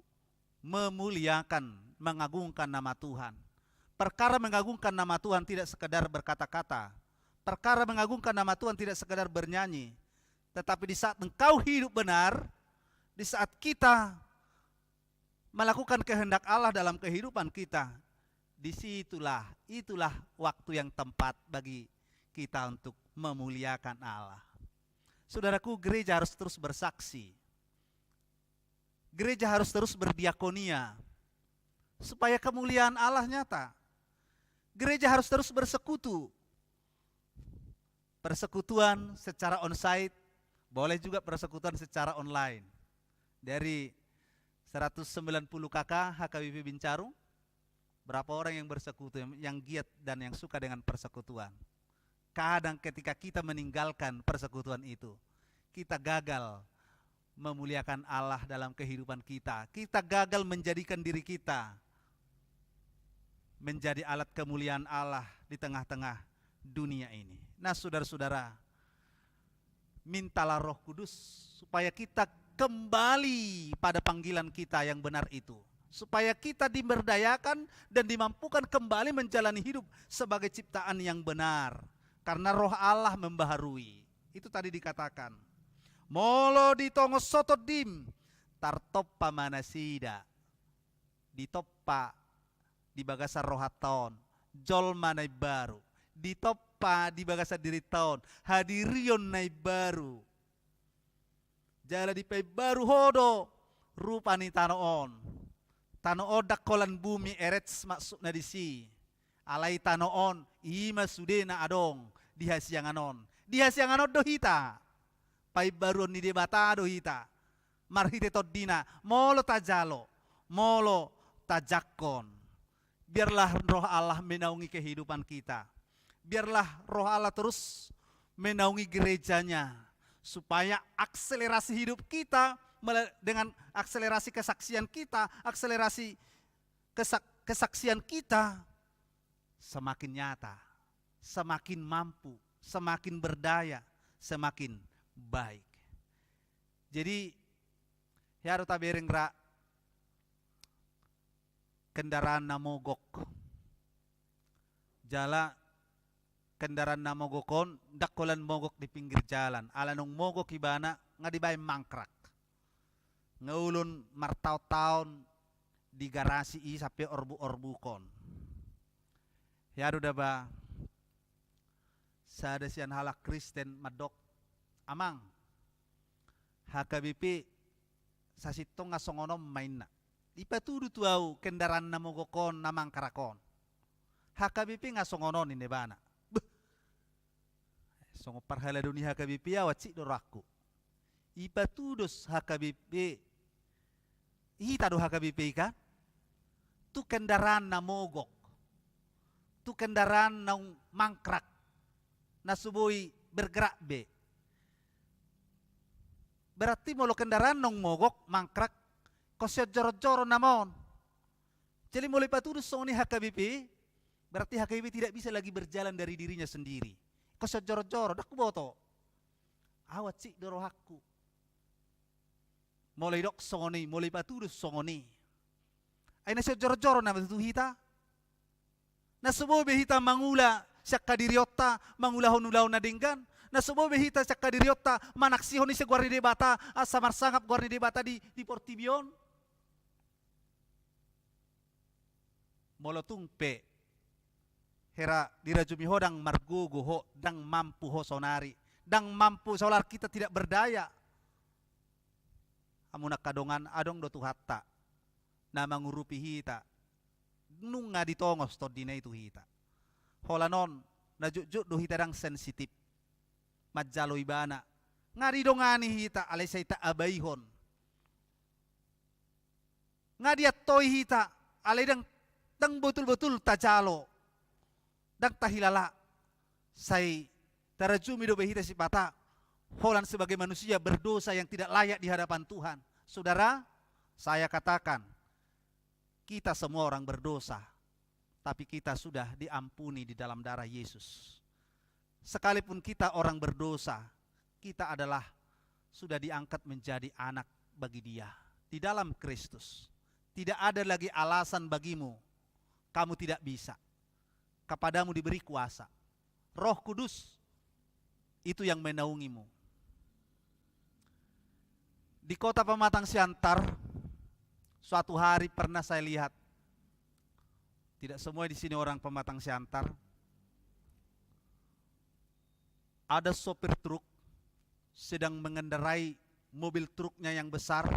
memuliakan, mengagungkan nama Tuhan. Perkara mengagungkan nama Tuhan tidak sekedar berkata-kata. Perkara mengagungkan nama Tuhan tidak sekedar bernyanyi. Tetapi di saat engkau hidup benar, di saat kita melakukan kehendak Allah dalam kehidupan kita, disitulah, itulah waktu yang tempat bagi kita untuk memuliakan Allah. Saudaraku, gereja harus terus bersaksi. Gereja harus terus berdiakonia supaya kemuliaan Allah nyata. Gereja harus terus bersekutu. Persekutuan secara onsite, boleh juga persekutuan secara online. Dari seratus sembilan puluh K K H K B P Bincarung, berapa orang yang bersekutu, yang, yang giat dan yang suka dengan persekutuan? Kadang ketika kita meninggalkan persekutuan itu, kita gagal memuliakan Allah dalam kehidupan kita. Kita gagal menjadikan diri kita menjadi alat kemuliaan Allah di tengah-tengah dunia ini. Nah, saudara-saudara, mintalah Roh Kudus supaya kita kembali pada panggilan kita yang benar itu, supaya kita diberdayakan dan dimampukan kembali menjalani hidup sebagai ciptaan yang benar, karena Roh Allah membaharui. Itu tadi dikatakan, molo ditongos ho tondim, tartompa ma nasida. Ditompa di bagasan rohanta on jolma na imbaru, ditompa di bagasan dirinta on hadirion na imbaru. Jala dipaimbaru ho do rupa ni tano on. Tano on ndang holan bumi, erets maksudna disi. Alai tano on i ma sude na adong di hasiangan on. Di hasiangan on do hita. Paimbaruon ni Debata do hita marhite tondina, molo tajalo, molo tajangkon. Biarlah Roh Allah menaungi kehidupan kita. Biarlah Roh Allah terus menaungi gereja-Nya, supaya akselerasi hidup kita mele-, dengan akselerasi kesaksian kita, akselerasi kesak-, kesaksian kita semakin nyata, semakin mampu, semakin berdaya, semakin baik. Jadi, hea do tabereng ra kendaraan na mogok. Jala kendaraan na mogok on ndang holan mogok di pinggir jalan. Ala naung mogok ibana, nga dibaen mangkrak. Nga olo martaon-taon di garasi i sampe orbuk-orbukon. Hea do daba sada sian halak Kristen mandok, "Amang, H K B P sasintongna songon on ma," inna. "Dipatudu tu ahu kendaraan na mogok on, na mangkrak on. H K B P nga songon on," ninna ibana. "Beh, songon parhalado ni H K B P ahu, hansit do rohangku." Ipatudos H K B P, hita do H K B P i kan? Tu kendaraan na mogok, tu kendaraan naung mangkrak, na so boi bergerak be. Berarti molo kendaraan naung mogok, mangkrak, ingkon sian joro-joro nama on. Jadi molo ipatudos songon i H K B P, berarti H K B P tidak bisa lagi berjalan dari dirinya sendiri. Ingkon sian joro-joro, ndang huboto. Ahu hansit do rohangku. Molo idok songon i, molo ipatudos songon i, ai na sian joro-joro nama tutu hita. Na so boi be hita mangula sian hadirionta, mangulahon ulaon na denggan. Na so boi be hita sian hadirionta manaksihon ise goar ni Debata, asa marsangap goar ni Debata di, di portibi on. Molo tung pe hera dirajumi ho ndang margogo ho, ndang mampu ho saonari, ndang mampu, seolah kita tidak berdaya. Hamu angka dongan, adong do Tuhanta na mangurupi hita, nunga ditongos tondina i tu hita. Holan on, na jotjot do hita ndang sensitif manjalo Ibana. Nga didongani hita, alai sai taabaihon. Nga diantoi hita, alai ndang, ndang botul-botul tajalo, ndang tahilala. Sai tarajumi dope hita sipata holan sebagai manusia berdosa yang tidak layak di hadapan Tuhan. Saudara, saya katakan, kita semua orang berdosa, tapi kita sudah diampuni di dalam darah Yesus. Sekalipun kita orang berdosa, kita adalah sudah diangkat menjadi anak bagi Dia di dalam Kristus. Tidak ada lagi alasan bagimu, kamu tidak bisa. Kepadamu diberi kuasa. Roh Kudus itu yang menaungimu. Di kota Pematang Siantar, suatu hari pernah saya lihat, tidak semua di sini orang Pematang Siantar, ada sopir truk sedang mengendarai mobil truknya yang besar,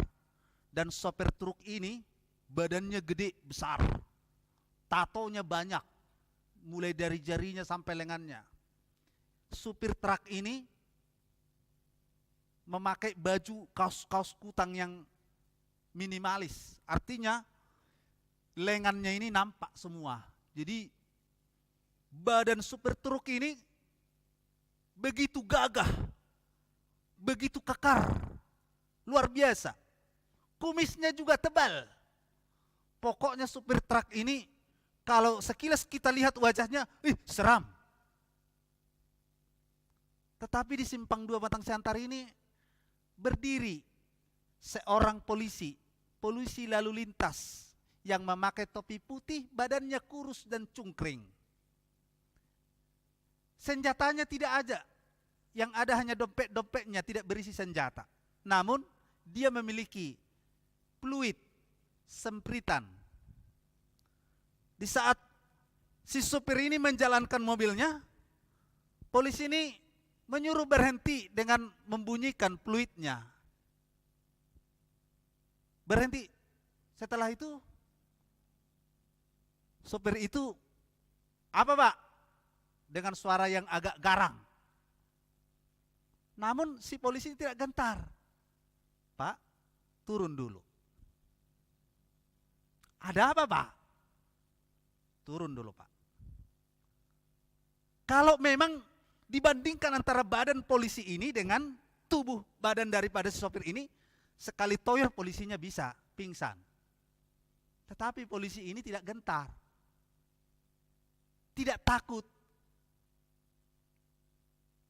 dan sopir truk ini badannya gede, besar, tatonya banyak, mulai dari jarinya sampai lengannya. Supir truk ini memakai baju kaos-kaos kutang yang minimalis, artinya lengannya ini nampak semua. Jadi, badan supir truk ini begitu gagah, begitu kekar, luar biasa. Kumisnya juga tebal. Pokoknya supir truk ini, kalau sekilas kita lihat wajahnya, ih, seram. Tetapi di simpang dua Batang Siantar ini berdiri seorang polisi, polisi lalu lintas yang memakai topi putih, badannya kurus dan cungkring. Senjatanya tidak ada, yang ada hanya dompet-dompetnya tidak berisi senjata. Namun, dia memiliki peluit, sempritan. Di saat si supir ini menjalankan mobilnya, polisi ini menyuruh berhenti dengan membunyikan peluitnya. Berhenti. Setelah itu, supir itu, "Apa, Pak?" dengan suara yang agak garang. Namun si polisi tidak gentar. "Pak, turun dulu." "Ada apa, Pak?" "Turun dulu, Pak." Kalau memang dibandingkan antara badan polisi ini dengan tubuh badan daripada si sopir ini, sekali toyor polisinya bisa pingsan. Tetapi polisi ini tidak gentar, tidak takut.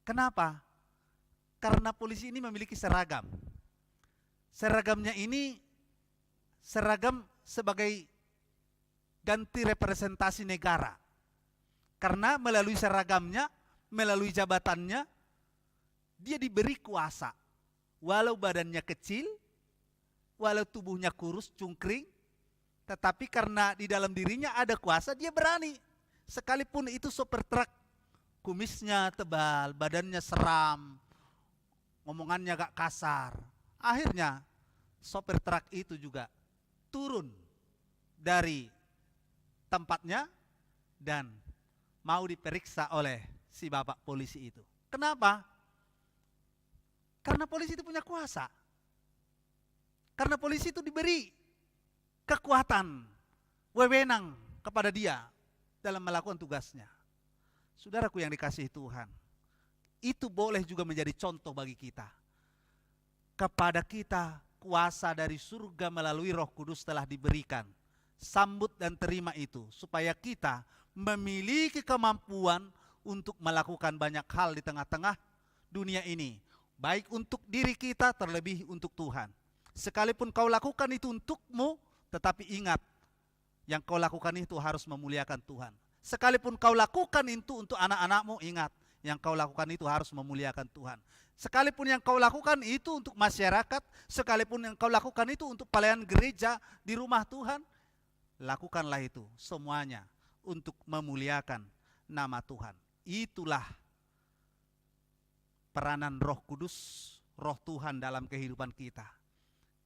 Kenapa? Karena polisi ini memiliki seragam. Seragamnya ini seragam sebagai ganti representasi negara. Karena melalui seragamnya, melalui jabatannya, dia diberi kuasa. Walau badannya kecil, walau tubuhnya kurus, cungkring, tetapi karena di dalam dirinya ada kuasa, dia berani. Sekalipun itu sopir truk, kumisnya tebal, badannya seram, ngomongannya agak kasar. Akhirnya, sopir truk itu juga turun dari tempatnya dan mau diperiksa oleh si bapak polisi itu. Kenapa? Karena polisi itu punya kuasa. Karena polisi itu diberi kekuatan, wewenang kepada dia dalam melakukan tugasnya. Saudaraku yang dikasihi Tuhan, itu boleh juga menjadi contoh bagi kita. Kepada kita, kuasa dari surga melalui Roh Kudus telah diberikan. Sambut dan terima itu, supaya kita memiliki kemampuan untuk melakukan banyak hal di tengah-tengah dunia ini, baik untuk diri kita, terlebih untuk Tuhan. Sekalipun kau lakukan itu untukmu, tetapi ingat, yang kau lakukan itu harus memuliakan Tuhan. Sekalipun kau lakukan itu untuk anak-anakmu, ingat, yang kau lakukan itu harus memuliakan Tuhan. Sekalipun yang kau lakukan itu untuk masyarakat, sekalipun yang kau lakukan itu untuk pelayanan gereja di rumah Tuhan, lakukanlah itu semuanya untuk memuliakan nama Tuhan. Itulah peranan Roh Kudus, Roh Tuhan dalam kehidupan kita.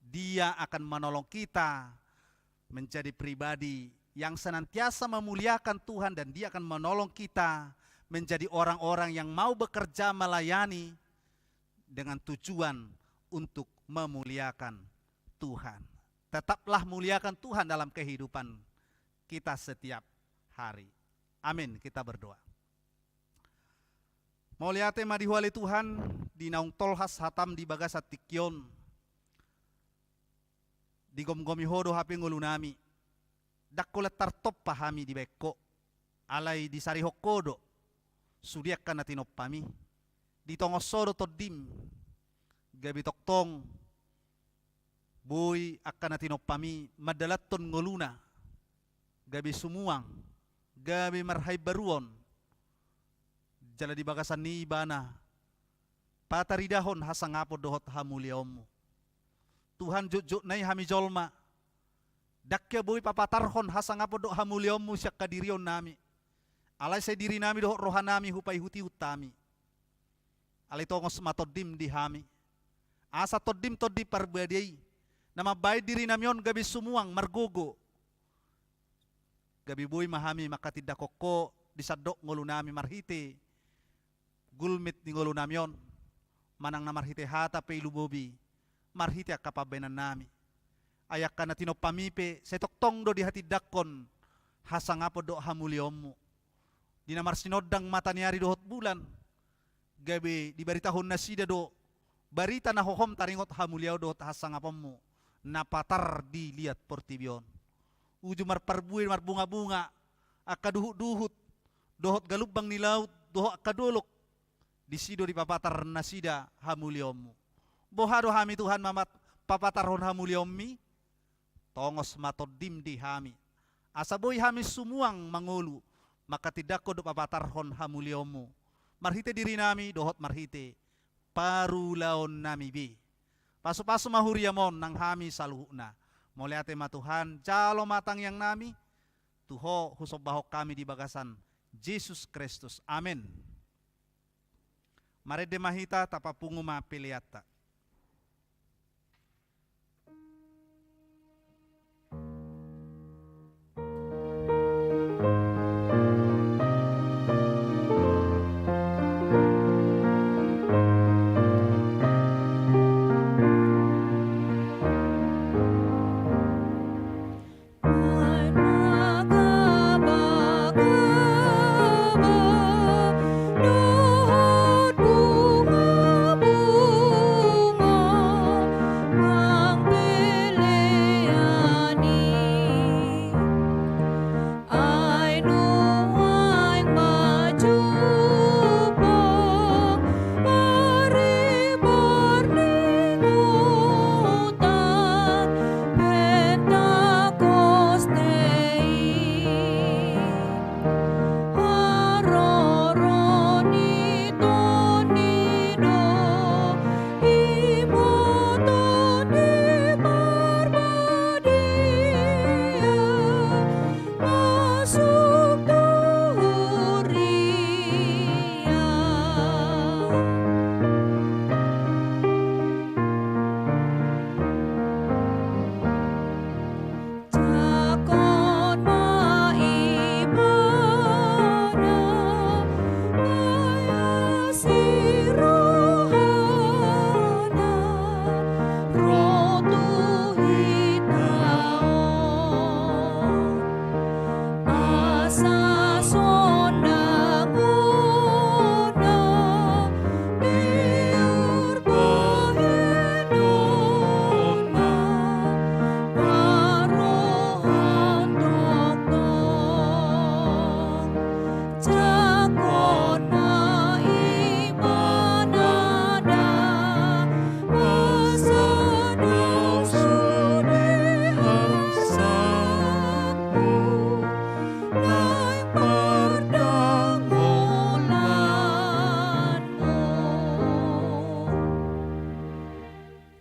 Dia akan menolong kita menjadi pribadi yang senantiasa memuliakan Tuhan, dan Dia akan menolong kita menjadi orang-orang yang mau bekerja melayani dengan tujuan untuk memuliakan Tuhan. Tetaplah muliakan Tuhan dalam kehidupan kita setiap hari. Amin. Kita berdoa. Mauliate ma di Ho ale Tuhan, di naung tolhas hatam di bagasan tingki on. Digomgomi Ho do hape ngolunami. Ndang holan tartompa hami dibahen Ho. Alai disarihon Ho do sude angka na tinompami. Ditongos Ho do tondim. Gabe tongtong boi angka na tinompami mandalanhon ngoluna gabe sumuang, gabe marhaimbaruon, jala di bagasan i ibana pataridahon hasangapon dohot hamuliaonmu. Tuhan, jotjot nai hami jolma, ndang hea boi papatarhon hasangapon dohot hamuliaonmu sian hadirionnami. Alai sai dirinami dohot rohanami hupaihutihut hami. Alai tongos ma tondim di hami. Asa tondim Tondi Parbadia i na mambahen dirinami on gabe sumuang margogo. Gabe boi ma hami manghatindanghon Ho di sandok ngolunami marhite gulmit ni ngolunami on, manang na marhite hata pe i lumobi, marhite angka pambahenannami. Ai angka na tinompami pe sai tongtong do dihatindanghon hasangapon dohot hamuliaonmu. Di na marsinondang mata ni ari dohot bulan, gabe dibaritahon nasida do barita na hohom taringot hamuliaon dohot hasangaponmu na patar di liat portibi on. Uju marparbue marbungabunga angka duhutduhut dohot galumbang ni laut dohot angka dolok, disi do dipapatar nasida hamuliaonmu. Boha do hami Tuhan mamat-, papatarhon hamuliaonmi? Tongos ma Tondim di hami, asa boi hami sumuang mangolu manghatindanghon dohot papatarhon hamuliaonmu marhite dirinami dohot marhite parulaonnami be. Pasupasu ma huriam on nang hami saluhutna. Mauliate ma Tuhan, jalo ma tangiangnami tu Ho, husombahon hami di bagasan Jesus Kristus. Amen. Marende ma hita, tapapungu ma peleanta.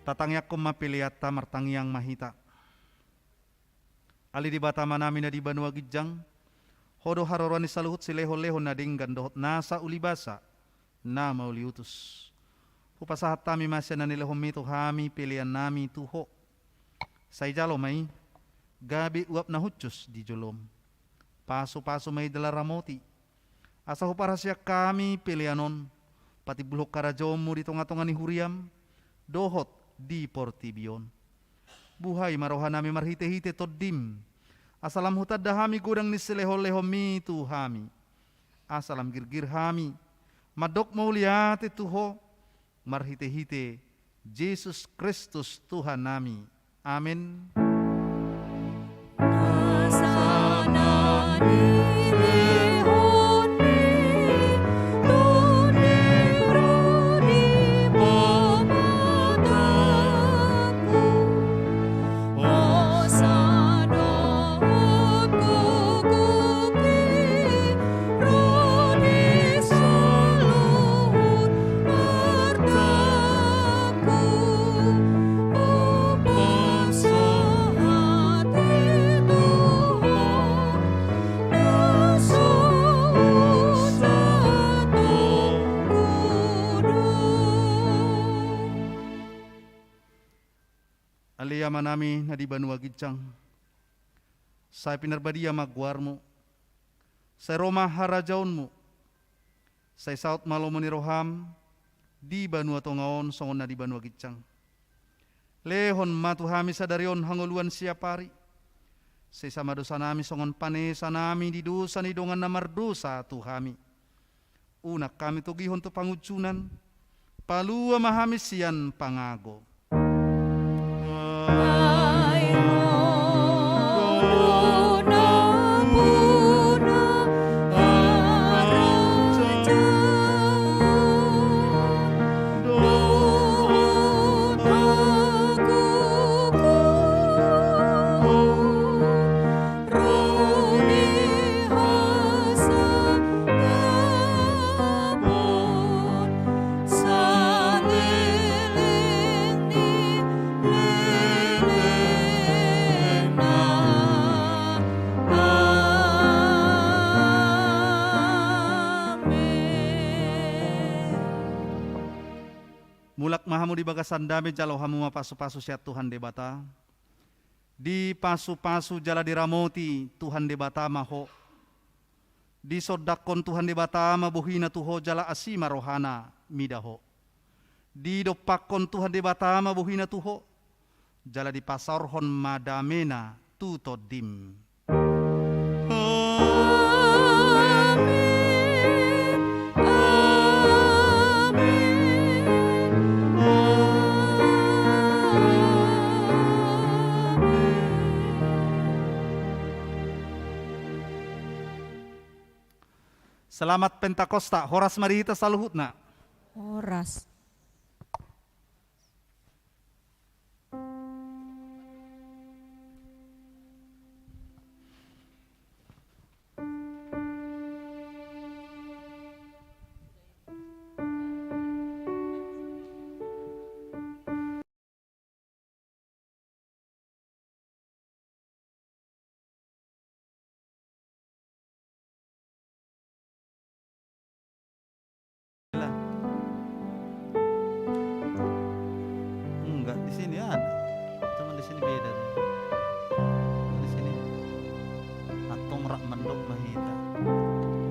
Tatangiangkon ma peleanta, martangiang ma hita. Ale Debata Amanami na di banua ginjang, Ho do haroroan ni saluhut silehonlehon na denggan dohot nasa ulibasa na mauliutus. Hupasahat hami ma sian na nilehonmi tu hami peleannami tu Ho. Sai jalo ma i gabe uap na hushus di jolom. Pasupasu ma i jala ramoti, asa huparhaseang hami pelean on patimbulhon harajaonmu di tongatonga ni huriam dohot di portibi on. Buhai ma rohanami marhitehite Tondim, asa lam hutanda hami godang ni silehonlehonmi tu hami, asa lam girgir hami mandok mauliate tu Ho, marhitehite Jesus Kristus Tuhannami. Amen. Ale Amanami na di banua ginjang, sai pinarbadia ma goarmu, sai ro ma harajaonmu, sai saut ma lomo ni roham di banua tonga on songon na di banua ginjang. Lehon ma tu hami sadari on hangoluan siapari. Sesa ma dosanami songon panesanami di dosa ni dongan na mardosa tu hami. Unang hami togihon tu pangunjunan, palua ma hami sian pangago. Mulak ma hamu di bagasan dame, jalo hamu ma pasupasu sian Tuhan Debata. Dipasupasu jala diramoti Tuhan Debata ma ho. Disondangkon Tuhan Debata ma bohina tu ho jala asi ma rohana mida ho. Didompakkon Tuhan Debata ma bohina tu ho, jala dipasaorhon ma damena tu tondim. Amen. Amen. Amen. Selamat Pentakosta, horas ma di hita saluhutna. Horas. Enggak, di sini ada. Cuma di sini beda nih. Di sini antong rap mandok ma hita.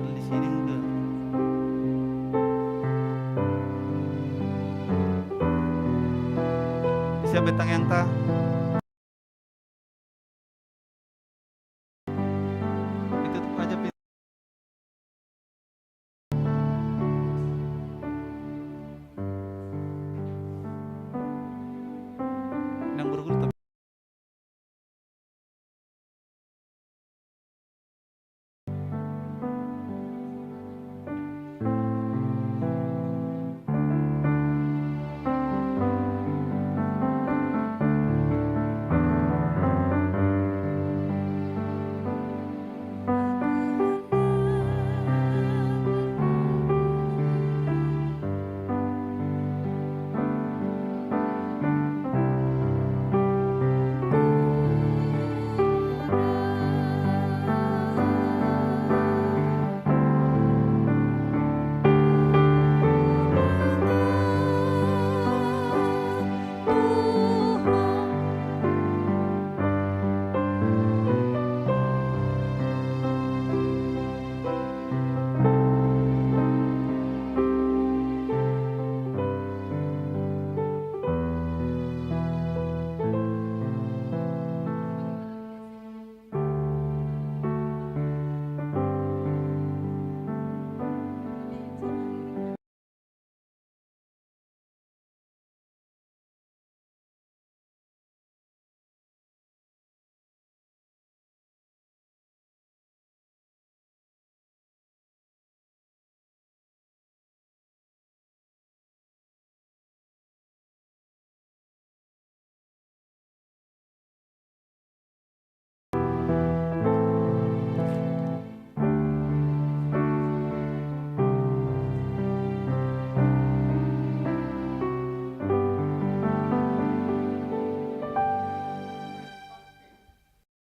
Di sini enggak. Siap betang yang ta.